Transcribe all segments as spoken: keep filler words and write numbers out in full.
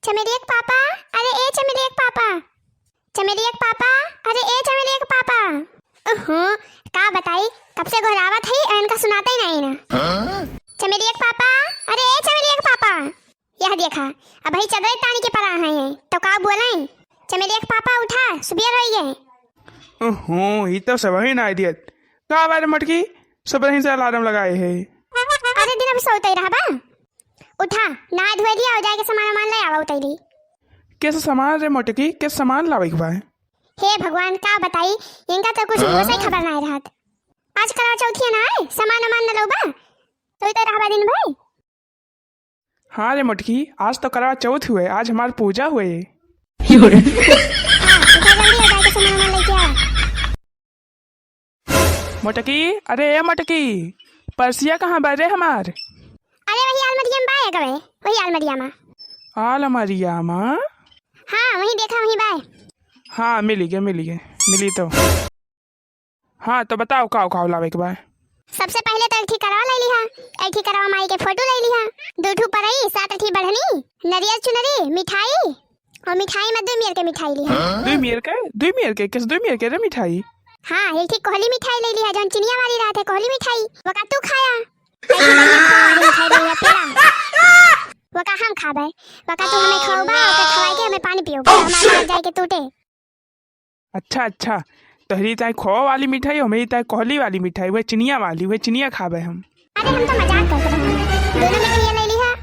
चमेलिया के पापा, अरे ए चमेलिया के पापा, चमेलिया के पापा, अरे ए चमेलिया के पापा। ओहो, का बताई, कब से गोहरावत हई, इनका सुनाता ही नहीं ना। चमेलिया के पापा, अरे ए चमेलिया के पापा। यह देखा, अबही चदरे तानी के परा हैं, तो का बोलें? चमेलिया के पापा उठा, सुबेर होई गए। ओहो, ई तो सबही नाई दियत। का बारे मोटकी, सबही से अलार्म लगाए है। अरे दिन अब सोते रहबा। उठा, नहाए धोए लिया और जाके सामान वामान ले आवा उतैली। कैसे सामान रे मोटकी, कैसे सामान लावे के बा? हे भगवान, का बताई, इनका तो कुछ होश ही खबर नाई रहत। आज करवा चौथिया ना है, सामान वामान न लौबा, सोते रहबा दिन भर। हाँ रे मोटकी, आज तो करवा चौथ हुए, आज हमार पूजा हुए। हाँ, उठा जल्दी, जाके सामान वामान लेके आवा। मोटकी, अरे ए मोटकी, पर्सिया कहाँ बा रे हमार? अरे वही आलमरिया में बा, गवे, वही आलमरिया में। आलमरिया में? हाँ, वही देखा, वही बा। हाँ, मिली गे, मिली गे, मिली तो। हाँ, तो बताओ, काव काव लावे के बा? सबसे पहले तो एक ठी करवा ले लिहा, एक ठी करवा माई के फोटो ले लिहा, दो ठू परई, सात ठी बढ़नी, नरियर चुनरी, मिठाई, और मिठाई में दुई मेर के मिठाई लिहा। दुई मेर के? दुई मेर के? किस दुई मेर के रे मिठाई? हाँ, एक ठी कोहली मिठाई ले लिहा, जौन चिनिया वाली रहत है, कोहली मिठाई, वका तू खाया। एक ठी बढ़िया खोआ वाली मिठाई ले लिहा, पेड़ा, वका हम खाबे, वका तू हमें खवाबा, ओके खवाई के हमें पानी पियोबा, हमारे घर जाए के टूटे। अच्छा, अच्छा, तोहरी ताई खोआ वाली मिठाई, हमरी ताई कोहली वाली मिठाई, वह चिनिया वाली, वह चिनिया खाबे हम। अरे, हम तो मजाक करत रहे। दोनों मिठाइयाँ ले लिहा।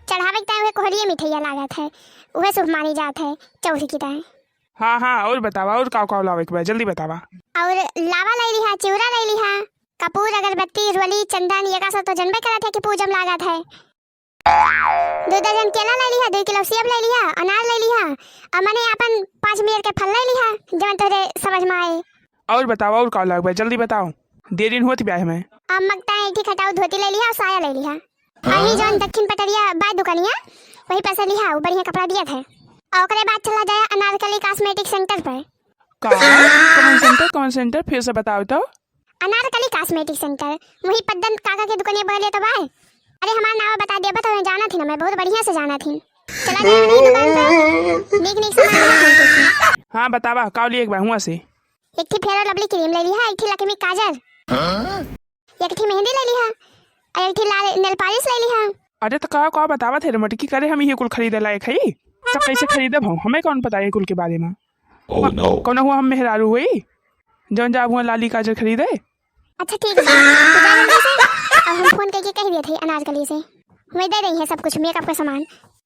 चढ़ावे के ताई वह कोहलिए मिठाइयाँ लागत है, वह शुभ मानी जात है चौथ की ताई। हाँ, हाँ, और बतावा, और काव काव लावे के बा, जल्दी बतावा। और लावा ले लिहा, चिउरा ले लिहा, कपूर, अगरबत्ती, रोली, चंदन, ये का सब तो जनबे करत है कि पूजम लागत है। दो दर्जन केला ले लिहा, दो किलो सेब ले लिहा, अनार ले लिहा, और मने आपन पाँच मेर के फल ले लिहा, जवन तोहरे समझ में आए। और बताओ, और का लागबे, जल्दी बताओ, देरी होत बा हमें। अम्मा के ताई एक ठी खटाऊ धोती ले लिहा और साया ले लिहा। वही जौन दक्षिण पटरिया बा दुकानिया, वही पर से लिहा, वो बढ़िया कपड़ा दिया थे। और ओकरे बाद चला जाए अनारकली कॉस्मेटिक सेंटर पर। का? कौन सेंटर, कौन सेंटर, फिर से बताओ तो। अनारकली कॉस्मेटिक सेंटर, वही पद्दन काका के दुकानिया बगलिया तो बाय। अरे हमार नावा बता दिया, बता, मैं जाना थी ना, मैं बहुत बढ़िया से जाना थी। चला जाए अपनी दुकान पर, नीक नीक सामान मिला हमको। हाँ बतावा, का लिए एक बार हुआ से? एक ठी फेयर लवली क्रीम ले लिहा, एक ठी लक्ष्मी काजल, एक ठी मेहंदी ले लिहा, और एक ठी लाल नेल पॉलिश ले लिहा। अरे तो का, का बतावा थे रे मटकी, करे हम ये कुल खरीदे लायक है? सब कैसे खरीदब हम? हमें कौन पता है कुल के बारे में? Oh, no। कौन हुआ हम मेहरारू हुई? जौन जाब हुआ लाली काजल खरीदे। अच्छा ठीक बा, तू जा जल्दी से। अब हम फोन करके कह दिए थे अनारकली से, वही दे रही है सब कुछ मेकअप का सामान।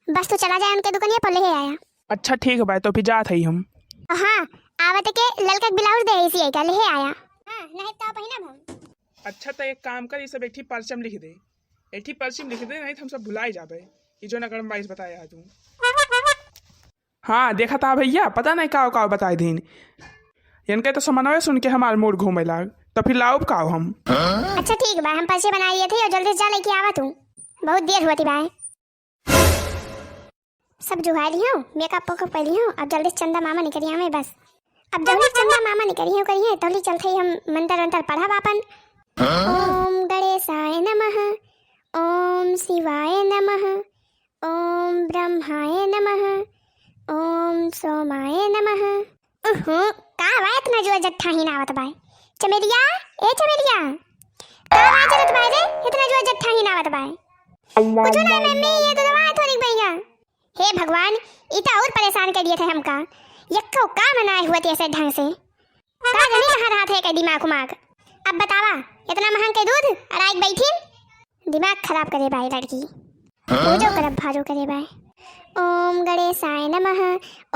बस तू चला जाए उनके दुकानिया पर ले आया। अच्छा ठीक बा, तो फिर जात हई हम। हाँ, आवत के ललका ब्लाउज दे इसी का ले आया। हाँ, नहीं तो पहिना हम। अच्छा तो एक काम कर, ये सब एक ठी पर्ची में लिख दे, एक ठी पर्ची में लिख दे, नहीं तो हम सब भुलाए जाबे। ये जो नगर बाईस बताया है तू। हाँ, देखा था भैया, पता नहीं काव काव बताए दीन। इनके तो समन्वय सुन के हमार मूड घूमे लाग, तो फिर लाउब काव हम। अच्छा ठीक बा, हम पर्ची बनाए लिए थे और जल्दी से जा लेके आवा तू, बहुत देर हुआ थी भाई। सब जुगाड़ लियो, मेकअप वेकअप कर लियो, अब जल्दी से चंदा मामा निकल आवे बस। अब जल्दी से चंदा मामा निकल आवे करिए, तौली चलते ही हम मंत्र वंत्र पढ़ब आपन। ओम गणेशाय नमः, ओम शिवाय नमः, ओम ब्रह्माय नमः, ओम सोमाय नमः। उहुं, का बा इतना जोर जट्ठाहीन आवत बाय? चमेलिया, ए चमेलिया, का बा जरत बाय रे? इतना जोर जट्ठाहीन आवत बाय। कुछो ना मम्मी, ये तो दवा है थोड़ी भैया। हे भगवान, ई तो और परेशान कर दिए थे हमका। यक्को काम नाय हुआ थे ऐसे ढंग से। का जाने कहाँ रहत है के दिमाग उमाग। अब बतावा, इतना महंग के दूध अड़ाई के बैठीन? दिमाग खराब करे बाय लड़की। पूजो करब भाजो करे बाय। ओम गणेशाय नमः,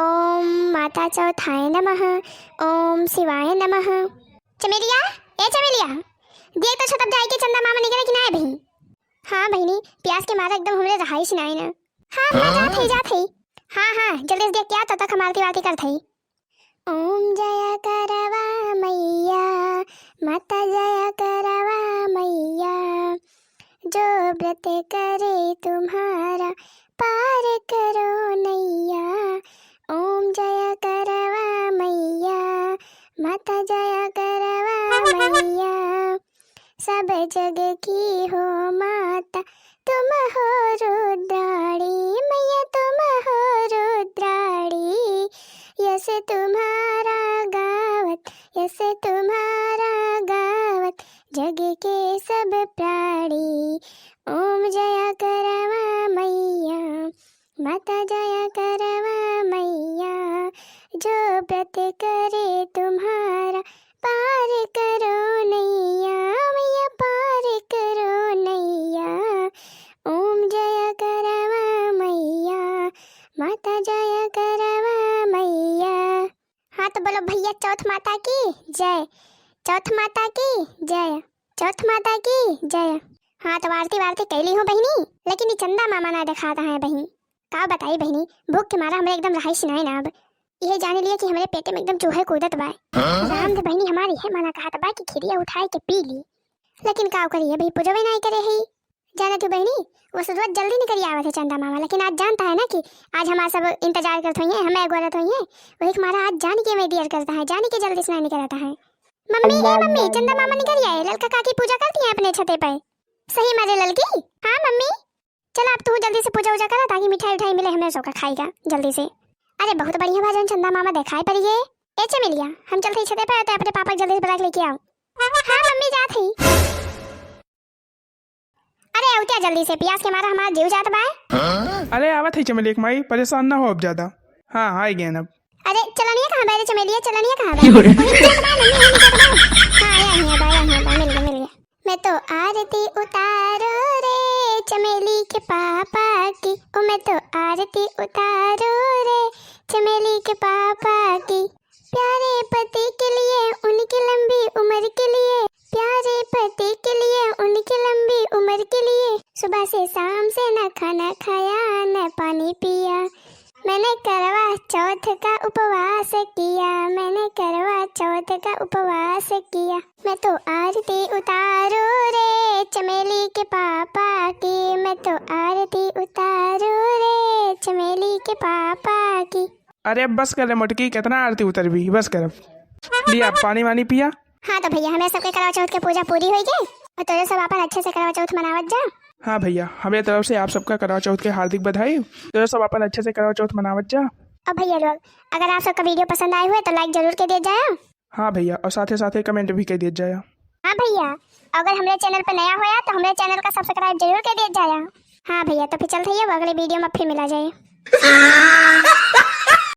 ओम माता चौथाय नमः, ओम शिवाय नमः। चमेलिया, ए चमेलिया, देख तो छतप जाए के चंदा मामा निकले कि ना अभी? हाँ बहिनी, प्यास के मारे एकदम हमरे रहाइश नाय ना। हाँ, हाँ, जात है, जात है। हाँ, हाँ, जल्दी से देख के आ, तब तक हम आरती वारती करत है। ओम जया करवा मैया, माता जया करवा मैया, जो व्रत करे तुम्हारा पार करो नैया। ओम जया करवा मैया, माता जया करवा मैया, सब जग की हो माता तुम हो रुद्राणी मैया, तुम हो यश तुम्हारा गावत, यश तुम्हारा गावत, जग के सब प्राणी। ओम जया करवा मैया, माता जया करवा मैया, जो व्रत करे तुम्हारा, पार करो नैया, मैया पार करो नैया। ओम जया करवा मैया, माता जया करवा मैया। हाँ तो बोलो भैया, चौथ माता की जय, चौथ माता की जय, चौथ माता की जय। हाँ तो आरती वारती कैली हो बहिनी, लेकिन ई चंदा मामा ना देखात है बहिनी। का बताई बहिनी, भूख के मारा हमरे एकदम रहाइश नाय ना अब। इहे जाने लिया कि हमरे पेटे में एकदम चूहे कूदत बाय। हाँ? राम दे बहिनी हमारी है माना कहत बा कि खिरिया उठाए के पी ली, लेकिन का करिए भाई, पूजवे नाय करे है। जाना तू बहिनी, वो सुरुआत जल्दी निकल आवत है चंदा मामा, लेकिन आज जानता है ना कि आज हमार सब इंतजार करत होइए, हमें अगोरत होइए, वही के मारा आज जान के मैं देर करता है, जान के जल्दी से नहीं निकल आता है। मम्मी, ए मम्मी, चंदा मामा निकल आए, ललका काकी पूजा करती है अपने छते पे। सही मारे ललकी? हाँ मम्मी। चला अब तू जल्दी से पूजा उजा करा ताकि मिठाई उठाई मिले हमें सबका खाएगा जल्दी से। अरे बहुत बढ़िया बा जौन चंदा मामा देखाए पड़ी गए। ए चमेलिया, हम चलते ही छते पे आते अपने पापा के जल्दी से बुला के लेके आओ। हाँ मम्मी जात ही। अरे उठा जल्दी से, पियास के मारा हमारा जीव जात बाय। अरे आवत है चमेलिया के माई, परेशान ना हो अब ज्यादा। हाँ, आ गए अब। अरे चलनिया कहाँ बाय रे चमेलिया, चलनिया कहाँ बाय? वही जात बाय, मम्मी वही जात बाय। हाँ, आया हिया बाय, आया हिया बाय, मिल गया, मिल गया। मैं तो आरती उतारो रे चमेली के पापा की, ओ मैं तो आरती उतारो रे चमेली के पापा की। प्यारे पति के लिए, उनकी लंबी उम्र के लिए, प्यारे पति के लिए, उनकी लंबी उम्र के लिए, सुबह से शाम से न खाना खाया, न पानी पिया। मैंने करवा चौथ का उपवास किया, मैंने करवा चौथ का उपवास किया। मैं तो आरती उतारो रे चमेली के पापा की, मैं तो आरती उतारो रे चमेली के पापा की। अरे बस कर ले मोटकी, कितना आरती उतरबी, बस कर अब। लिया पानी वानी पिया। हाँ तो भैया, हमें सबके करवा चौथ के पूजा पूरी होई गई और तोरे सब अपन अच्छे से करवा चौथ मनावत जा। हाँ भैया, हमरे तरफ से आप सबका करवा चौथ के हार्दिक बधाई। तोरे सब अपन अच्छे से करवा चौथ मनावत जा। और भैया लोग, अगर आप सबका वीडियो पसंद आए हुए तो लाइक जरूर के दिया जाया। हाँ भैया, और साथे साथे कमेंट भी कर दिया जाया। हाँ भैया, अगर हमरे चैनल पर नया होया तो हमरे चैनल का सब्सक्राइब जरूर कर दिया जाया। हाँ भैया, तो फिर चलते ही अब अगले वीडियो में फिर मिला जाए।